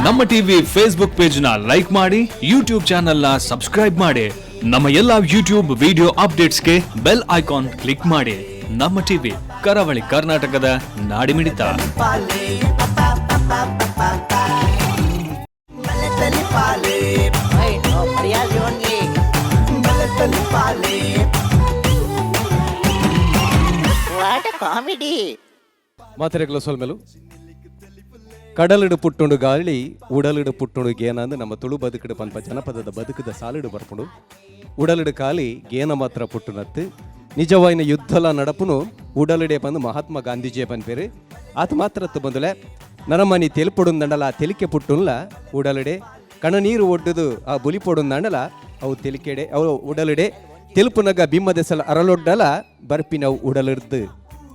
ನಮ್ಮ TV Facebook page ನ like ಮಾಡಿ, ಯೂಟ್ಯೂಬ್ ಚಾನೆಲ್ ನ ಸಬ್ಸ್ಕ್ರೈಬ್ ಮಾಡಿ. ನಮ್ಮ ಎಲ್ಲಾ ಯೂಟ್ಯೂಬ್ ವಿಡಿಯೋ ಅಪ್ಡೇಟ್ಸ್ಗೆ bell icon click ಮಾಡಿ. ನಮ್ಮ ಟಿವಿ, ಕರಾವಳಿ ಕರ್ನಾಟಕದ ನಾಡಿಮಿಡಿತ. What comedy. ಮಾತೆರೆಗ್ಲ ಸೊಲ್ಮೆಲು. ಕಡಲಿಡು ಪುಟ್ಟುಂಡು ಗಾಳಿ, ಉಡಲಿಡು ಪುಟ್ಟುಂಡು ಗೇನಂದು ನಮ್ಮ ತುಳು ಬದುಕಿಡು ಪನ್ಪ ಜನಪದದ ಬದುಕದ ಸಾಲಿಡು ಬರ್ಪುಂಡು. ಉಡಲಿಡು ಕಾಲಿ, ಗೇನ ಮಾತ್ರ ಪುಟ್ಟುನತ್ತು. ನಿಜವಾಯಿನ ಯುದ್ಧಲ ನಡಪುನು ಉಡಲಿಡೆ ಬಂದು ಮಹಾತ್ಮ ಗಾಂಧೀಜಿಯ ಪನ್ಪೇರು. ಆತ ಮಾತ್ರತ್ತು ಬಂದುಲೆ ನರಮನಿ ತೆಲ್ಪೊಡುಂದಂಡಲ ತೆಲಿಕೆ ಪುಟ್ಟುನ್ಲ ಉಡಲಿಡೆ. ಕಣ ನೀರು ಒಡ್ಡುದು ಆ ಬುಲಿ ಪೊಡುಂದಂಡಲ ಅವು ತೆಲಿಕೆಡೆ, ಅವು ಉಡಲಿಡೆ. ತೆಲುಪುನಗ ಬಿಮ್ಮದೆಸಲ ಅರಲೊಡ್ಡಲ ಬರ್ಪಿನವು ಉಡಲಿಡ್ದು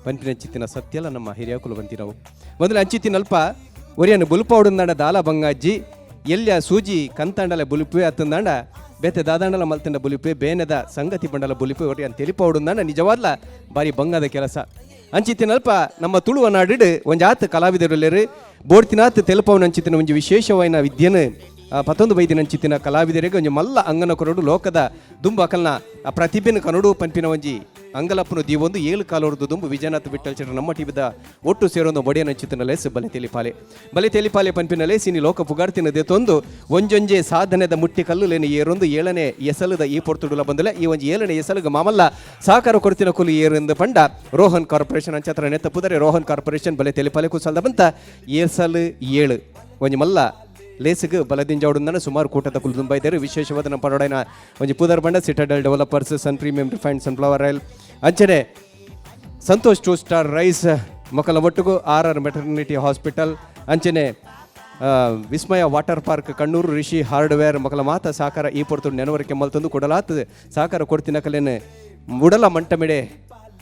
ಪಂಪಿನ ಚಿತ್ತಿನ ಸತ್ಯಲ ನಮ್ಮ ಹಿರಿಯಕುಲು ಬಂತಿನವು. ಮೊದಲು ಅಂಚಿತ್ತಿನಲ್ಪ ಒರಿಯನು ಬುಲ್ಪೌಡುಂದಾಂಡ ದಾಲ ಬಂಗಾಜ್ಜಿ. ಎಲ್ಯ ಸೂಜಿ ಕಂತಾಂಡಲ ಬುಲಿಪೆ ಅತ್ತಂದಾಂಡ, ಬೇತೆ ದಾದಾಂಡಲ ಮಲ್ತಂಡ ಬುಲಿಪೆ, ಬೇನೆದ ಸಂಗತಿ ಬಂಡಲ ಬುಲಿಪೆ ಒರಿಯನ್ ತೆಲಿಪೌಡುಂದಾಂಡ ನಿಜವಾದ್ಲ ಬಾರಿ ಬಂಗಾದ ಕೆಲಸ. ಅಂಚಿತ್ತಿನಲ್ಪ ನಮ್ಮ ತುಳುವ ನಾಡಿಡು ಒಂಜಾತ್ ಕಲಾವಿದರುಲ್ಲೇರು. ಬೋಡ್ತಿನಾತ್ ತೆಲುಪವನ ಅಂಚಿತ್ತಿನ ಒಂಜಿ ವಿಶೇಷವಾಯಿನ ವಿದ್ಯೆನು ಪತ್ತೊಂದು ಬೈದಿನ ಅಂಚಿತ್ತಿನ ಕಲಾವಿದರಿಗೆ ಒಂಜಿ ಮಲ್ಲ ಅಂಗನ ಕೊರಡು ಲೋಕದ ದುಂಬು ಅಕಲ್ನ ಆ ಪ್ರತಿಭೆನ ಕನಡು ಪನ್ಪಿನ ಒಂಜಿ ಅಂಗಲಪ್ಪನು ದೀವೊಂದು ಏಳು ಕಾಲೋರ್ದು ದುಂಬು ವಿಜಯನಾಥ್ ವಿಠಲ್ ಚಟ್ರ ನಮ್ಮ ಟಿವಿದ ಒಟ್ಟು ಸೇರೊಂದು ಒಡೆಯನ ಅಂಚಿತ್ತಿನ ಲೇಸ್ ಬಲೆ ತೆಲಿಪಾಲೆ. ಬಲೆ ತೆಲಿಪಾಲೆ ಪನ್ಪಿನ ಲೇಸ್ ಇನಿ ಲೋಕ ಪುಗಾರ್ತಿನ ದೇತೊಂದು ಒಂಜೊಂಜೆ ಸಾಧನೆದ ಮುಟ್ಟಿ ಕಲ್ಲುಲೇನು ಏರೊಂದು ಏಳನೇ ಎಸಲದ ಈ ಪೊರ್ತುಡುಲ ಬಂದಲೆ. ಈ ಒಂಜಿ ಏಳನೇ ಎಸಲುಗ ಮಾಮಲ್ಲ ಸಹಕಾರ ಕೊಡ್ತಿನ ಕುಲು ಏರೆಂದು ಪಂಡ ರೋಹನ್ ಕಾರ್ಪೊರೇಷನ್. ಅಂಚತ್ರ ನೆತ್ತ ಪುದರೆ ರೋಹನ್ ಕಾರ್ಪೊರೇಷನ್. ಬಲೆ ತೆಲಿಪಾಲೆ ಕುಸಲ್ದ ಬಂತ ಏಸಲು ಏಳು ಒಂಜಿ ಮಲ್ಲ ಲೇಸ್ಗ್ ಬಲದಿಂಜಾವುಡುಂದನ ಸುಮಾರು ಕೂಟದ ಕುಲು ತುಂಬ ಇದ್ದಾರೆ. ವಿಶೇಷವಾದ ನಮ್ಮ ಪಡೋಡೈನ ಒಂಜಿ ಪುದರ್ ಬಂಡ Citadel developers, sun premium refined sunflower oil, ಅಂಚನೆ ಸಂತೋಷ್ two star rice ಮೊಕಲ ಒಟ್ಟುಗು R R maternity hospital, ಅಂಚನೆ ವಿಸ್ಮಯ water park Kannur, Rishi hardware ಮೊಕಲ ಮಾತ ಸಹಕಾರ ಈ ಪೊರ್ತು ನೆನವರಿಕೆ ಮಲ್ತೊಂದು ಕೊಡಲಾತ್ ಸಹಕಾರ ಕೊಡ್ತಿನ ಕಲೆನ ಉಡಲ ಮಂಟಮೆಡೆ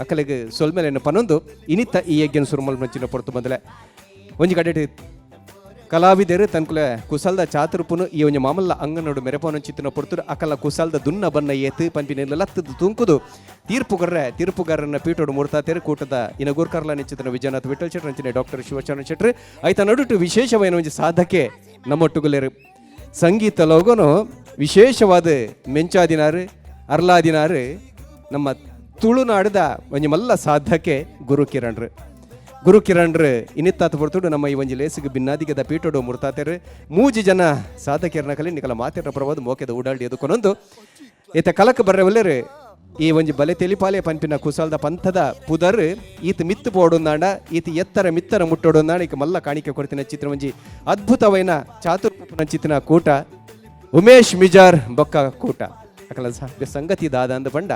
ಅಕಲೆಗ್ ಸೊಲ್ಮೆಲೆನ ಪನೊಂದು ಇನಿತ ಈ ಯಜ್ಞನ ಸುರುಮಲ್ ಮಂಚಿನ ಪೊರ್ತು ಬಂದಲೆ. ಒಂಜಿ ಕಡೆಟ್ ಕಲಾವಿದರು ತನ್ಕುಲೆ ಕುಸಲ್ದ ಚಾತುರ್ಪುನು ಈ ಒಂಜಿ ಮಾಮಲ್ಲ ಅಂಗನೋಡು ಮೆರೆಪೋನ ಚಿತ್ತಿನ ಪೊರ್ತುಡು ಅಕಲ ಕುಸಲ್ದ ದುನ್ನ ಬನ್ನ ಏತು ಪನ್ಪಿನ ಲತ್ತದು ತುಂಕುದು ತೀರ್ಪುಗರ್ರೆ ತೀರ್ಪುಗಾರನ ಪೀಠೋಡು ಮೂರ್ತಾತೇರು ಕೂಟದ ಇನ ಗುರ್ಕರ್ಲ ನಿಚಿತನ ವಿಜಯನಾಥ್ ವಿಠಲ್ ಶೆಟ್ರು, ಅಂಚನೆ ಡಾಕ್ಟರ್ ಶಿವಚರಣ ಶೆಟ್ರು. ಐತ ನಡುಟು ವಿಶೇಷವಾದ ಒಂಜಿ ಸಾಧಕೆ ನಮ್ಮೊಟ್ಟುಗುಲೇರು. ಸಂಗೀತ ಲೋಗನು ವಿಶೇಷವಾದ ಮೆಂಚಾದಿನಾರು ಅರ್ಲಾದಿನಾರು ನಮ್ಮ ತುಳುನಾಡದ ಒಂಜಿ ಮಲ್ಲ ಸಾಧಕೆ ಗುರು ಕಿರಣ್ರು. ಗುರು ಕಿರಣ್ರು ಇನ್ನಿತ್ತಾತ ಪೊರ್ತುಡು ನಮ್ಮ ಈ ಒಂಜಿ ಲೇಸಿಗೆ ಬಿನ್ನಾದಿಗದ ಪೀಠೋಡು ಮುರ್ತಾತೆರು. ಮೂಜಿ ಜನ ಸಾಧಕಿಯರ್ನ ಕಲಿ ನಿಕಲ ಮಾತೆರ ಪರವಾದ ಮೋಕೆದ ಉಡಾಲ್ಡಿ ಎದುಕೊನೊಂದು ಈತ ಕಲಕ್ ಬರ್ರೆ. ಈ ಒಂಜಿ ಬಲೆ ತೆಲಿಪಾಲೆ ಪನ್ಪಿನ ಕುಸಲ್ದ ಪಂಥದ ಪುದರ್ ಈತ ಮಿತ್ತು ಪೋಡುಂದಾಂಡ, ಈತ ಎತ್ತರ ಮಿತ್ತರ ಮುಟ್ಟೋಡುಂದಾಂಡ ಈಕ ಮಲ್ಲ ಕಾಣಿಕೆ ಕೊಡ್ತಿನ ಚಿತ್ರ ಒಂಜಿ ಅದ್ಭುತವೈನ ಚಾತುರ್ಪುನ ಚಿತ್ತಿನ ಕೂಟ ಉಮೇಶ್ ಮಿಜಾರ್ ಬೊಕ್ಕ ಕೂಟ. ಅಕಲ ಸಂಗತಿ ದಾದ ಅಂದ ಪಂಡ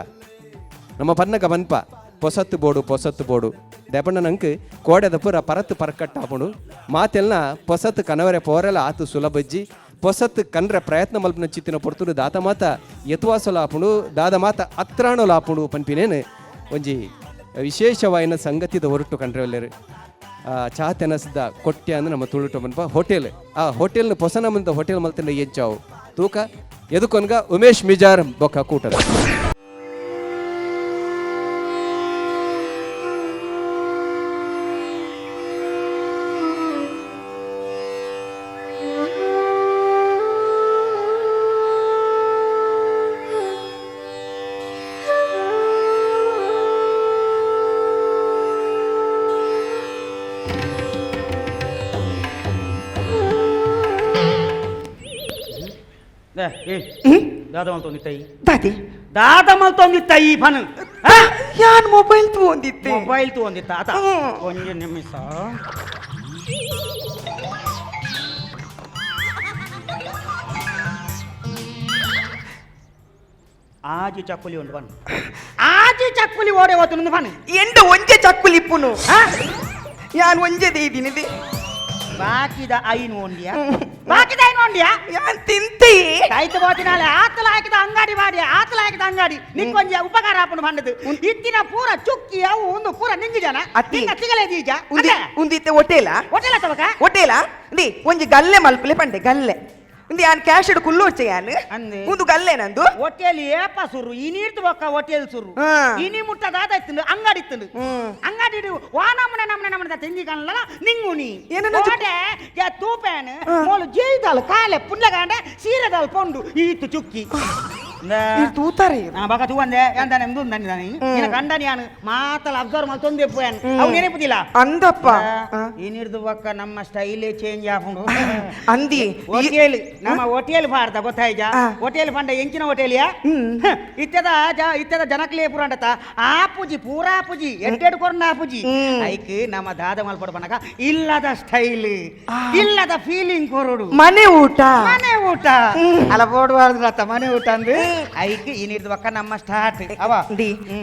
ನಮ್ಮ ಪನ್ನಗ ಪನ್ಪ ಪೊಸತ್ತು ಬೋಡು, ಪೊಸತ್ತು ಬೋಡು ದೆಪಣ್ಣ ನಂಕ್ ಕೋಡೆದ ಪೂರ ಪರತ್ತು ಪರಕಟ್ಟ ಆಪುಂಡು. ಮಾತೆಲ್ನ ಪೊಸತ್ತು ಕನವರೆ ಪೋರೆಲ ಆತು ಸುಲಭಜ್ಜಿ. ಪೊಸತ್ತು ಕನ್ರೆ ಪ್ರಯತ್ನ ಮಲ್ಪನ ಚಿತ್ತಿನ ಪೊರ್ತುಡು ದಾತ ಮಾತ ಯತ್ವಾಸಲ ಆಪುಂಡು, ದಾದ ಮಾತ ಅತ್ರಾಣೋಲ ಆಪುಂಡು ಪನ್ಪಿನೇನು ಒಂಜಿ ವಿಶೇಷವಾಯಿನ ಸಂಗತಿದ ಹೊರಟು ಕಂಡ್ರೆ ಒಲ್ಲೆರು. ಚಾ ತೆನಸ್ದ ಕೊಟ್ಯ ಅಂದ್ರೆ ನಮ್ಮ ತುಳುಟು ಪನ್ಪ ಹೋಟೆಲ್. ಆ ಹೋಟೆಲ್ನ ಪೊಸನ ಮಂದ ಹೋಟೆಲ್ ಮಲ್ತಿನ ಎಂಚಾವು ತೂಕ ಎದುಕೊನ್ಗ ಉಮೇಶ್ ಮಿಜಾರ್ ಬೊಕ್ಕ ಕೂಟದ. ದಾದ ಮಲ್ತೊಂದಿತ್ತೈ. ದಾದಿ. ದಾದ ಮಲ್ತೊಂದಿತ್ತೈ ಫನ್. ಯಾನ್ ಮೊಬೈಲ್ ತಗೊಂಡಿತ್ತೆ. ಮೊಬೈಲ್ ತಗೊಂದಿತ್ತ ಆತ. ಹ್ಮ್. ಒಂಜಿ ನಿಮಿಷ. ಆಜಿ ಚಕ್ಕುಲಿ ಉಂಡು ಬನ್, ಆಜಿ ಚಕ್ಕುಲಿ ಓಡೆ ಹೋತು ಬನ್. ಎಂಡ ಒಂಜೆ ಚಕ್ಕುಲಿ ಇಪ್ಪುನು. ಯಾನ್ ಒಂಜೆ ದೇದಿನಿದೆ. ಬಾಕಿದ ಐನು ಒಂಡಿಯಾ? ಬಾಕಿದ ಐನು ಒಂಡಿಯಾ? ಯಾನ್ ತಿಂತೆ. ಆಯ್ತು ಬೋತಿನಾಳೆ ಆತಲ ಹಾಕಿದ ಅಂಗಡಿ ಮಾಡಿ, ಆತಲ ಹಾಕಿದ ಅಂಗಡಿ ನಿಕ್ಕೊಂಜಿ ಉಪಕಾರ ಆಪುಂಡು ಬಂದದ್ದು. ಇತ್ತಿನ ಪೂರ ಚುಕ್ಕಿ ಅವು ಒಂದು ಪೂರ ನಿಂಗಿ ಜನ. ಅತ್ತಿ. ನಿಂಗ ತಿಗಲೆ ದೀಜ. ಉಂದಿ ಉಂದಿತ್ತೆ ಹೋಟೆಲ. ಹೋಟೆಲ್ ತವಕ. ಹೋಟೆಲ the ಒಂಜಿ ಗಲ್ಲೆ ಮಲ್ಪಲೆ ಪಂಡೆ ಗಲ್ಲೆ. ಇಂದು ಯಾನ್ ಕ್ಯಾಶ್ ಇಡು ಕುಲ್ಲೋಚೆ ಯಾನ್ ಉಂದು ಗಲ್ಲೆ ನಂದು ಹೋಟೆಲ್ ಏಪ ಸುರು ಇನೀರ್ದು ಬೊಕ್ಕ ಹೋಟೆಲ್ ಸುರು ಇನಿ ಮುಟ್ಟ ದಾದ ಇತ್ತುಂಡು ಅಂಗಡಿ ಇತ್ತುಂಡು ಅಂಗಡಿ ವಾ ನಮನೆ ನಮನೆ ನಮನೆ ತಿಂದಿ ಕಾಣಲ್ಲ ನಿಂಗುನಿ ಓಡೆ ತೂಪೇನು ಮೋಲು ಜೇಯ್ದಾಳು ಕಾಲೆ ಪುಲ್ಲಗಾಂಡೆ ಸೀರೆದಾಳು ಪೊಂಡು ಈತು ಚುಕ್ಕಿ ತೂತಾರೆ ಬಕ ತೂವಂದೆ ಎಂತಾನೆ ನಂದಿ ನಿನ್ನ ಕಂಡನಿ ಯಾನು ಮಾತಲ್ಲ ಅಬ್ಸರ್ವ್ ಮಾಡಿ ತೊಂದೆ ಪೋಯಾನು ಅವು ನೆನಪುದಿಲ್ಲ ಅಂದಪ್ಪ ಇನಿರ್ದು ಬಕ್ಕ ನಮ್ಮ ಸ್ಟೈಲೇ ಚೇಂಜ್ ಆಪುಂಡು ಅಂದಿ ಹೋಟೆಲ್ ನಮ್ಮ ಹೋಟೆಲ್ ಬಾರ್ದ ಗೊತ್ತಾಯ್ಜ ಹೋಟೆಲ್ ಪಂಡ ಎಂಚಿನ ಹೋಟೆಲಿಯಾ ಇತ್ಯದ ಇತ್ಯದ ಜನಕ್ಲೇ ಪೂರ ಆಪುಜಿ ಪೂರಾ ಆಪುಜಿ ಎಡ್ಡೆಡ್ ಕೊರ್ನ ಆಪುಜಿ ಐಕ್ ನಮ್ಮ ದಾದ ಮಲ್ಪಡು ಪನಕ ಇಲ್ಲದ ಸ್ಟೈಲ್ ಇಲ್ಲದ ಫೀಲಿಂಗ್ ಕೊರಡು ಮನೆ ಊಟ ಮನೆ ಊಟ ಅಲ್ಲ ಬೋಡ್ಬಾರ್ದು ಮನೆ ಊಟ ಅಂದ್ರೆ ಐಕ್ ಇನಿರ್ದು ಬಕ್ಕ ನಮ್ಮ ಸ್ಟಾರ್ಟ್ ಅವ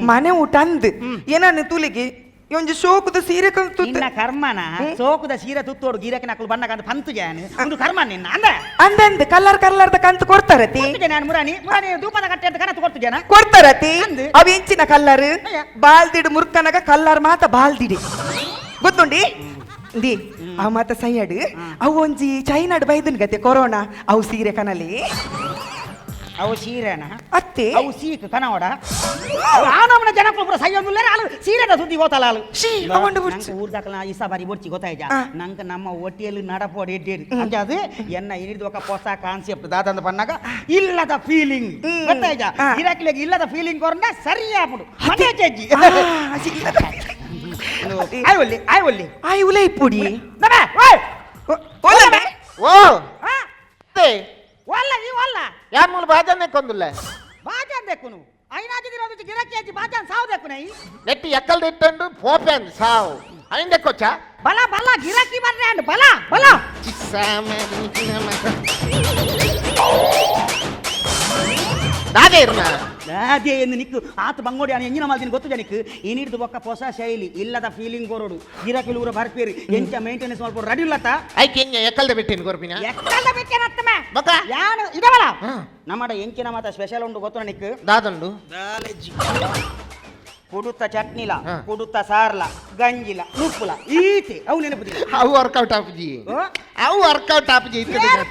ಮನೆ ಊಟ ಅಂದ್ ಏನನ್ನ ತುಲಿಗೆ ಒಂಜಿ ಶೋಕದ ಸೀರೆ ಕಂತು ನಿನ್ನ ಕರ್ಮನ ಸೋಕುದ ಸೀರೆ ತುತ್ತೋಡು ಗೀರಕ್ಕೆ ನಕಲು ಬಣ್ಣ ಕಂದು ಪಂತು ಜಾನು ಒಂದು ಕರ್ಮ ನಿನ್ನ ಅಂದ ಅಂದಂದ್ ಕಲರ್ ಕಲರ್ದ ಕಂತು ಕೊಡ್ತಾರತಿ ನಾನು ಮುರಾನಿ ಮುರಾನಿ ಧೂಪದ ಕಟ್ಟೆ ಅಂತ ಕನತು ಕೊಡ್ತು ಜನ ಕೊಡ್ತಾರತಿ ಅವು ಎಂಚಿನ ಕಲ್ಲರ್ ಬಾಲ್ದಿಡು ಮುರ್ಕನಗ ಕಲ್ಲರ್ ಮಾತ ಬಾಲ್ದಿಡಿ ಗೊತ್ತುಂಡಿ ದಿ ಅವು ಮಾತ ಸೈಯಡ್ ಅವು ಒಂಜಿ ಚೈನಾಡ್ ಬೈದನ್ ಗತೆ ಕೊರೋನಾ ಅವು ಸೀರೆ ಕನಲಿ ಅವು ಸೀರೆನ ಅತ್ತೆ ಅವು ಸೀಕ್ ಕನವಡ ಆ ನಮ್ಮನ ಜನಕ್ಕೂ ಪೂರ ಸೈಯೊಂದುಲ್ಲಾರ ಅಲ್ಲ ಸೀರೆದ ಸುದ್ದಿ ಗೊತ್ತಲ್ಲ ಅಲ್ಲ she ಊರ್ದಾಕಲ ಇಸ ಬಾರಿ ಬೊಡ್ಚಿ ಗೊತ್ತಾಯ್ಜ ನಂಗೆ ನಮ್ಮ ಒಟ್ಟಿಯಲ್ಲಿ ನಡಪೋಡಿ ಎಡ್ಡೇರಿ ಅಂಚ ಅದು ಎನ್ನ ಇನಿರ್ದು ఒక ಹೊಸ ಕಾನ್ಸೆಪ್ಟ್ ದಾದಂದ ಪನ್ನಾಗ ಇಲ್ಲದ ಫೀಲಿಂಗ್ ಗೊತ್ತಾಯ್ಜ ಗಿರಾಕಿಲಿಗೆ ಇಲ್ಲದ ಫೀಲಿಂಗ್ ಕೊರಂಡ ಸರಿ ಆಪುಡು ಮನೆ ಚಜ್ಜಿ ಆಯ್ ಒಲ್ಲಿ ಆಯ್ ಒಲ್ಲಿ ಆಯ್ ಉಲೈ ಪುಡಿ ನಮೆ ಓಯ್ ಓಲಮೆ ಓ ಒಲ್ಲ ಈ ಒಲ್ಲ ಯಾನ್ ಮೂಲ ಬಾಜಾನ್ ಕೊಂದುಲ್ಲ ಬಾಜಾನ್ ದೆಕ್ಕುನು ಐನಾಜಿ ದಿನ ಗಿರಾಕಿ ಅಜ್ಜಿ ಬಾಜಾನ್ ಸಾವು ದೆಕ್ಕುನ ಈ ನೆಟ್ಟಿ ಎಕ್ಕಲ್ ದಿಟ್ಟಂಡು ಪೋಪೆನ್ ಸಾವು ಐನ್ ದೆಕ್ಕೊಚ್ಚ ಬಲ ಬಲ ಗಿರಾಕಿ ಬರ್ರೆ ಅಂಡ್ ಬಲ ಬಲ ದಾದೆ ಇರ್ನ ಅದೇ ಎಂದು ನಿಕ್ಕು ಆತ ಬಂಗೋಡಿ ಅನ್ನ ಎಂಜಿನ ಮಾಲ್ತೀನಿ ಗೊತ್ತು ಜನಕ್ಕೆ ಈ ನೀರ್ದು ಬೊಕ್ಕ ಹೊಸ ಶೈಲಿ ಇಲ್ಲದ ಫೀಲಿಂಗ್ ಕೊರಡು ಗಿರಾಕಿ ಊರ ಬರ್ಪೇರಿ ಎಂಚ ಮೇಂಟೆನೆನ್ಸ್ ಮಾಡ್ಕೊಡು ರೆಡಿ ಇಲ್ಲತ್ತ ಐಕೆ ಎಂಜ ಎಕ್ಕಲ್ದ ಬಿಟ್ಟಿನ ಕೊರ್ಪಿನ ಎಕ್ಕಲ್ದ ಬಿಟ್ಟೇನತ್ತಮ ಬೊಕ್ಕ ಯಾನು ಇದವಲ್ಲ ನಮ್ಮಡ ಎಂಚಿನ ಮಾತ ಸ್ಪೆಷಲ್ ಉಂಡು ಗೊತ್ತು ನಿಕ್ಕು ದಾದುಂಡು ಕುಡುತ್ತ ಚಟ್ನಿಲ ಕುಡುತ್ತ ಸಾರ್ಲ ಗಂಜಿಲ ನುಪ್ಪುಲ ಈತೆ ಅವು ನೆನಪುದಿಲ್ಲ ಅವು ವರ್ಕೌಟ್ ಆಪುಜಿ ಅವು ವರ್ಕೌಟ್ ಆಪುಜಿ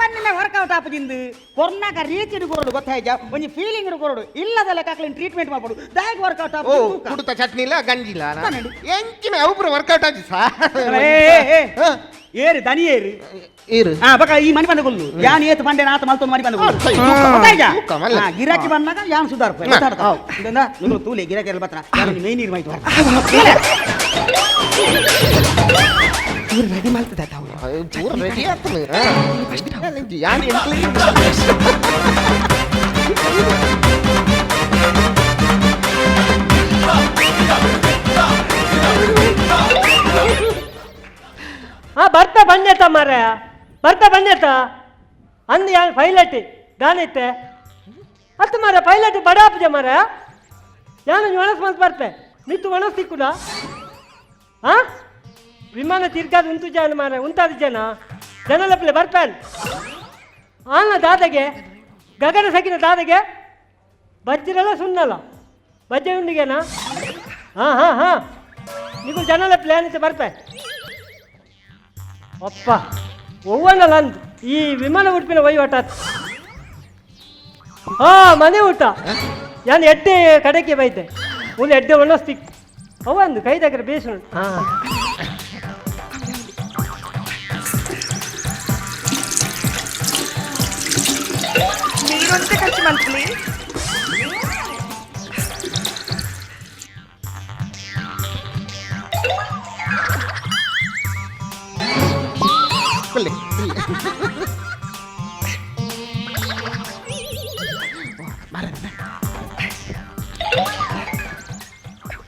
ಪನ್ನಿನ ವರ್ಕೌಟ್ ಆಪುಜಿಂದು ಕೊರ್ನಾಕ ರೀತಿಡ್ ಕೊರಡು ಗೊತ್ತಾಯ್ಜ ಒಂಜಿ ಫೀಲಿಂಗ್ ಕೊರಡು ಇಲ್ಲದ ಲೆಕ್ಕ ಟ್ರೀಟ್ಮೆಂಟ್ ಮಾಡ್ಕೊಡು ದಾಯಕ್ ವರ್ಕೌಟ್ ಓ ಕುಡುತ್ತ ಚಟ್ನಿಲ ಗಂಜಿಲ ಎಂಚಿನ ಅವು ಪೂರ ವರ್ಕೌಟ್ ಆಜಿ ಸಾ ಏರು ದನಿ ಏರು ಏರು ಆ ಬಕ ಈ ಮನಿ ಬಂದ ಕೊಲ್ಲು ಯಾನ್ ಏತು ಬಂಡೆ ನಾತ ಮಲ್ತೊಂದು ಮನಿ ಬಂದ ಕೊಲ್ಲು ಗೊತ್ತಾಯ್ಜ ಗಿರಾಕಿ ಬಂದಾಗ ಯಾನ್ ಸುಧಾರ್ಪ ಗೊತ್ತಾಡ್ತಾ ನುಗ್ರು ತೂಲೆ ಗಿರಾಕಿ ಎಲ್ಲ ಬತ್ರ ಯಾನ್ ಮೇನ್ ನೀರು ಮಾಯ್ತು ಇವ್ರು ರೆಡಿ ಮಾಡ್ತದ ಪೂರ ರೆಡಿ ಆಗ್ತದೆ ಯಾನ್ ಹಾ ಬರ್ತಾ ಬಂದೇತ ಮಾರಾಯ ಬರ್ತಾ ಬಂದೇತ ಅಂದ್ ಯಾನ್ ಪೈಲಟ್ ದಾನಿತ್ತೆ ಅತ್ತು ಮಾರ ಪೈಲಟ್ ಬಡ ಆಪುಜ ಮಾರ ಯಾನು ಒಣಸ್ ಮಲ್ತ್ ಬರ್ತೆ ಮಿತ್ತು ಒಣಸ್ ತಿಕ್ಕುದ ಹಾ ವಿಮಾನ ತಿರ್ಗಾದ ಉಂಟು ಜನ ಮಾರ ಉಂಟಾದ ಜನ ಜನ ಲಪ್ಲೆ ಬರ್ತಾನೆ ಆನ ದಾದಗೆ ಗಗನ ಸಗಿನ ದಾದಗೆ ಬಜ್ಜಿರಲ್ಲ ಸುನ್ನಲ್ಲ ಬಜ್ಜೆ ಉಂಡಿಗೆನಾ ಹಾಂ ಹಾಂ ಹಾಂ ನೀವು ಜನಲ ಪ್ಲ್ಯಾನ್ ಇತ್ತು ಬರ್ತೆ ಅಪ್ಪ ಒವ್ವನಲ್ಲ ಅಂದ್ ಈ ವಿಮಾನ ಉಡುಪಿನ ವಹಿವಾಟ ಹಾ ಮನೆ ಊಟ ನಾನು ಎಡ್ಡೆ ಕಡೆಗೆ ಬೈತೆ ಒಂದು ಎಡ್ಡೆ ಒಣಸ್ತಿಕ್ ಅವಂದು ಕೈ దగ్గర ಬೇಸು ಹಾಂ ನೀರೊಂತೆ ಖರ್ಚು ಮಂತ್ಲಿ ಕುಲ್ಲಿ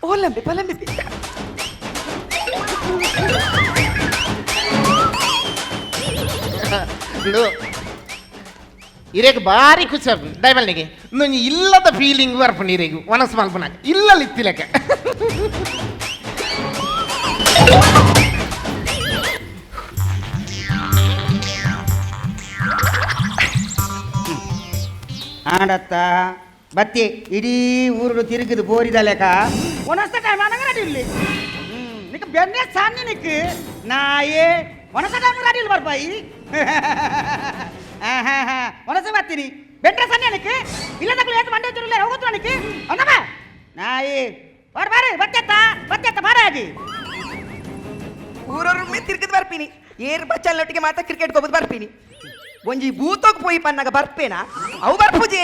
ಓಲಂಬೆ ಪಲಂಬೆ ಇರೇಗ್ ಬಾರಿ ಖುಷಿ ಆಪುಂಡು ದಯಮಲ್ನಿಗೆ ನಂಗೆ ಇಲ್ಲದ ಫೀಲಿಂಗ್ ಬರ್ಪುಂಡು ಇರೇಗು ಮನಸ್ಸು ಮಲ್ಪುನಾಗ ಇಲ್ಲಲ್ಲಿ ಇತ್ತಿಲಕ ಆಡತ್ತ ಬತ್ತಿ ಇಡೀ ಊರು ತಿರುಗಿದು ಬೋರಿದ ಲೆಕ್ಕ ಒಣಸ್ತ ಟೈಮ್ ಅನಗ ರೆಡಿ ಇಲ್ಲಿ ನಿಕ್ ಬೆನ್ನೆ ಸಾನ್ನಿ ನಿಕ್ ನಾಯೇ ಒಣಸ ಟೈಮ್ ರೆಡಿ ಇಲ್ಲ ಬರ್ಪಾಯಿ. ಒಣಸು ಬರ್ತೀನಿ ಬೆಟ್ರ ಸನ್ನೆ ಅನಕ್ಕೆ ಇಲ್ಲದಕ್ಕೂ ಏತು ಮಂಡೆ ಚುರುಲ್ಲ ಹೋಗುತ್ತು ಅನಕ್ಕೆ ಅಂದಮ್ಮ ನಾಯಿ ಬಾರ್ ಬಾರೆ ಬತ್ತೆತ್ತ ಬತ್ತೆತ್ತ ಬಾರ ಆಗಿ ಊರೊಮ್ಮೆ ತಿರ್ಗದ್ ಬರ್ಪಿನಿ ಏರ್ ಬಚ್ಚಲ್ನೊಟ್ಟಿಗೆ ಮಾತ್ರ ಕ್ರಿಕೆಟ್ ಹೋಗೋದು ಬರ್ಪಿನಿ ಒಂಜಿ ಭೂತೋಗ್ ಪೋಯಿ ಪನ್ನಾಗ ಬರ್ಪೇನಾ ಅವು ಬರ್ಪುಜೆ